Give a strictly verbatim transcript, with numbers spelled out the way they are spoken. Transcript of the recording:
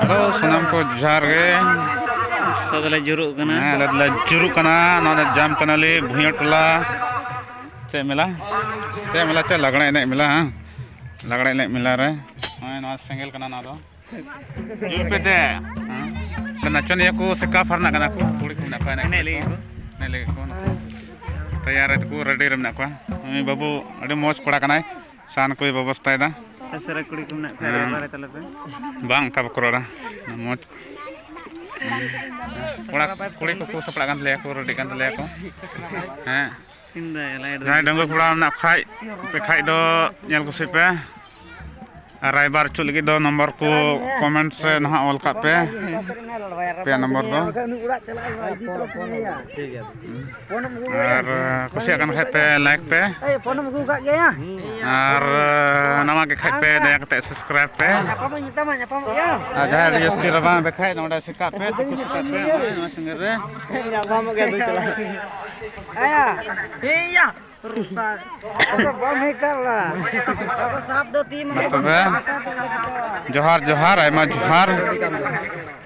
Hello, ᱥᱟᱱᱟᱢ ᱠᱚ ᱡᱚᱦᱟᱨ ᱜᱮ᱾ ᱱᱤᱛᱚᱜ ᱫᱚᱞᱮ ᱡᱩᱨᱩᱜ ᱠᱟᱱᱟ᱾ ᱦᱮᱸ, ᱟᱞᱮ ᱫᱚᱞᱮ ᱡᱩᱨᱩᱜ ᱠᱟᱱᱟ᱾ ᱱᱚᱣᱟ ᱫᱚ ᱡᱟᱢ ᱠᱟᱱᱟᱞᱤ ᱵᱷᱩᱭᱟᱹ ᱴᱚᱞᱟ᱾ ᱪᱮᱫ ᱢᱮᱞᱟ? ᱪᱮᱫ ᱢᱮᱞᱟ? ᱪᱮᱫ ᱞᱟᱜᱽᱬᱮ ᱮᱱᱮᱡ ᱢᱮᱞᱟ, ᱦᱮᱸ? ᱞᱟᱜᱽᱬᱮ ᱮᱱᱮᱡ ᱢᱮᱞᱟ ᱨᱮ ᱱᱚᱜᱼᱚᱭ ᱱᱚᱣᱟ ᱥᱮᱸᱜᱮᱞ ᱠᱟᱱᱟ ᱱᱚᱣᱟ ᱫᱚ᱾ ᱡᱩᱞ ᱯᱮ ᱫᱮ᱾ ᱦᱮᱸ? ᱱᱟᱪᱚᱱᱤᱭᱟᱹ ᱠᱚ ᱥᱮ ᱚᱠᱟ ᱯᱷᱟᱨ ᱨᱮᱱᱟᱜ ᱠᱟᱱᱟ ᱠᱚ? ᱠᱩᱲᱤ ᱠᱚ ᱢᱮᱱᱟᱜ ᱠᱚᱣᱟ, ᱮᱱᱮᱡ ᱞᱟᱹᱜᱤᱫ ᱠᱚ᱾ ᱮᱱᱮᱡ ᱞᱟᱹᱜᱤᱫ ᱠᱚ᱾ ᱛᱮᱭᱟᱨ ᱨᱮ ᱠᱚ ᱨᱮᱰᱤ ᱨᱮ ᱢᱮᱱᱟᱜ ᱠᱚᱣᱟ᱾ ᱩᱱᱤ ᱵᱟᱹᱵᱩ ᱟᱹᱰᱤ ᱢᱚᱡᱽ ᱠᱚᱲᱟ ᱠᱟᱱᱟᱭ᱾ ᱥᱟᱱ ᱠᱚᱭ ᱵᱮᱵᱚᱥᱛᱷᱟᱭᱮᱫᱟ᱾ ᱩᱥᱟᱹᱨᱟ ᱠᱩᱲᱤ ᱠᱚ ᱢᱮᱱᱟᱜ ᱠᱚᱣᱟ, ᱦᱮᱸ᱾ ᱨᱮᱰᱤ ᱵᱟᱲᱟᱭ ᱛᱟᱞᱮ ᱯᱮ᱾ ᱵᱟᱝ, ᱚᱱᱠᱟ ᱵᱟᱠᱚ ᱨᱚᱲᱟ᱾ ᱢᱚᱡᱽ᱾ ᱠᱚᱲᱟ ᱠᱩᱲᱤ ᱠᱚᱠᱚ ᱥᱟᱯᱲᱟᱜ ᱠᱟᱱ ᱛᱟᱞᱮᱭᱟ ᱠᱚ, ᱨᱮᱰᱤᱜ ᱠᱟᱱ ᱛᱟᱞᱮᱭᱟ ᱠᱚ᱾ ᱦᱮᱸ᱾ ᱤᱧ ᱫᱚ ᱞᱟᱭᱤᱴ ᱫᱚ ᱡᱟᱦᱟᱸᱭ ᱰᱟᱺᱜᱩᱣᱟᱹ ᱠᱚᱲᱟ ᱢᱮᱱᱟᱜ ᱠᱷᱟᱡ, ᱯᱮ ᱠᱷᱟᱡ ᱫᱚ ᱧᱮᱞ ᱠᱩᱥᱤ ᱯᱮ᱾ ᱟᱨ ᱨᱟᱭᱵᱟᱨ ᱦᱚᱪᱚ ᱞᱟᱹᱜᱤᱫ ᱫᱚ ᱱᱚᱢᱵᱚᱨ ᱠᱚ ᱠᱚᱢᱮᱱᱴᱥ ᱨᱮ ᱱᱟᱦᱟᱜ ᱚᱞ ᱠᱟᱜ ᱯᱮ᱾ ᱯᱮ ᱱᱚᱢᱵᱚᱨ ᱫᱚ᱾ ᱟᱨ ᱠᱩᱥᱤᱭᱟᱜ ᱠᱟᱱ ᱠᱷᱟᱡ ᱯᱮ ᱞᱟᱭᱤᱠ ᱯᱮ᱾ ᱟᱨ ᱱᱟᱣᱟ ᱜᱮ ᱠᱷᱟᱡ ᱯᱮ ᱫᱟᱭᱟ ᱠᱟᱛᱮ ᱥᱟᱵᱥᱠᱨᱟᱭᱤᱵ ᱯᱮ᱾ ᱟᱨ ᱡᱟᱦᱟᱸᱭ ᱟᱹᱰᱤ ᱡᱟᱹᱥᱛᱤ ᱨᱟᱵᱟᱝ ᱟᱯᱮ ᱠᱷᱟᱡ ᱱᱚᱰᱮ ᱥᱮᱠᱟᱜ ᱯᱮ, ᱛᱩᱯᱩ ᱥᱮᱠᱟᱜ ᱯᱮ ᱱᱚᱜᱼᱚᱭ ᱱᱚᱣᱟ ᱥᱮᱸᱜᱮᱞ ᱨᱮ᱾ ᱢᱟ ᱛᱚᱵᱮ, ᱡᱚᱦᱟᱨ, ᱡᱚᱦᱟᱨ, ᱟᱭᱢᱟ ᱡᱚᱦᱟᱨ᱾